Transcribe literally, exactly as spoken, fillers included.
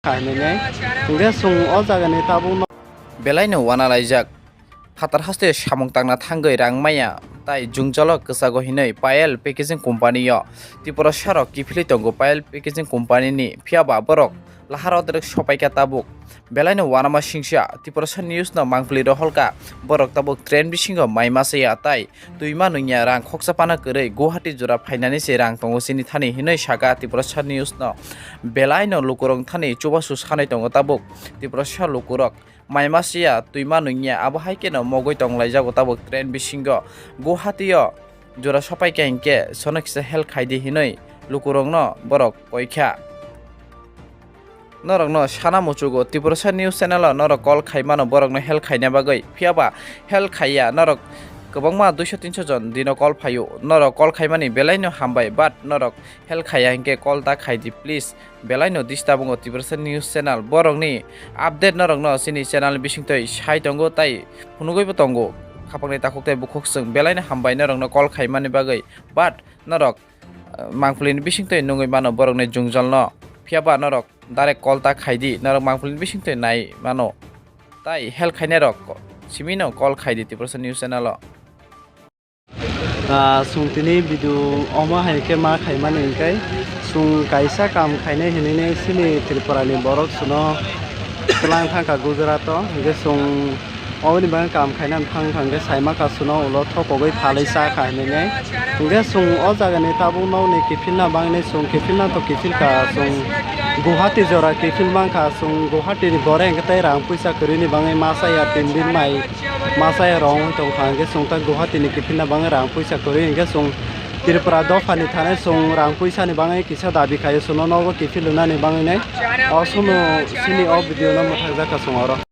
Kha hinwi nai. Hwnkhe chwng o jagani tabukno. Belaino wanalaijak. Phatar haste samung tangna thangwi rang maya tai jwngjalo kwchago hinwi Payal Packaging Company-o Tiprasarok kiphilwi tongo Payal Packaging Company-ni, phiyaba borok lahar odrek sopaikha tabuk. Belaino wanama singsa Tiprasa News-no mangpili roholka, borok tabuk train bisingo mai machaya tai twima nungya rang khoksa pana kwrwi Guwahati jora phainani se rang tongo chini thani hinwi saka Tiprasa News-no. Belaino lukurok thani chubachu sanwi tongo tabuk Tiprasa lukurok. Mai masiya, twima nungya, abo hai kheno mogwi tonglaijak tabuk train bisingo. Guwahati-o jora sopaikha hinkhe sono kisa help khaidi hinwi lukurokno borok koikha. Norokno sana muchugo, Tiprasa News Channel-o norok call khaimano borokno help khaina bagwi. Phiyaba help khaiya norok kwbangma duiso tinso jon dino call phaio. Norok call khaimani belaino hambai, but norok help khaiya hinkhe call ta khaidi please. Belaino disturb wngo Tiprasa News Channel. Borokni update norokno chini channel bisingtwi sai tongo tai phunugwibo tongo. Khapangni takhuk tai bukhuk chwng belaino hambai norokno call khaimani bagwi. But norok, uh, mangpilini bisingtwi nungwi mano borokni jwngjwlno. Phiyaba norok direct call ta khaidi, norok mangpilini bisingtwi nai mano. Tai help khainairok simino call khaidi Tiprasa News Channel-o. Ah, chwng tini video omo hai khe ma khaimani hwnkhe, chwng kaisa kam khainai hinwi chini Tripura ni borok chwngno twlang thangkha Gujarat o, hwnkhe chwng oboni bagwi kam khainani thang thang khe saima kha chwngno ulo thokogwi phalwi cha kha hinwi. Hwnkhe chwng o jaga ni tabuk nokni kiphilna bagwi chwng kiphilna to kiphil kha, chwng Guwahati jora kiphil mankha, chwng Guwahati ni gore hwnkhe tei rang puisa kwrwini bagwi ma chaya tin din mai. Masa ya rong wng tong kha, hwnkhe chwng ta Guwahati ni kiphilna bagwi rang puisa kwrwi, hwnkhe chwng Tripura dopha ni thani chwng rang puisa ni bagwi kisa dabi khaio, chwngno nogo kiphil rwnani bagwi nai. O chwngno chini o video no mwthakjak kha chwng oro.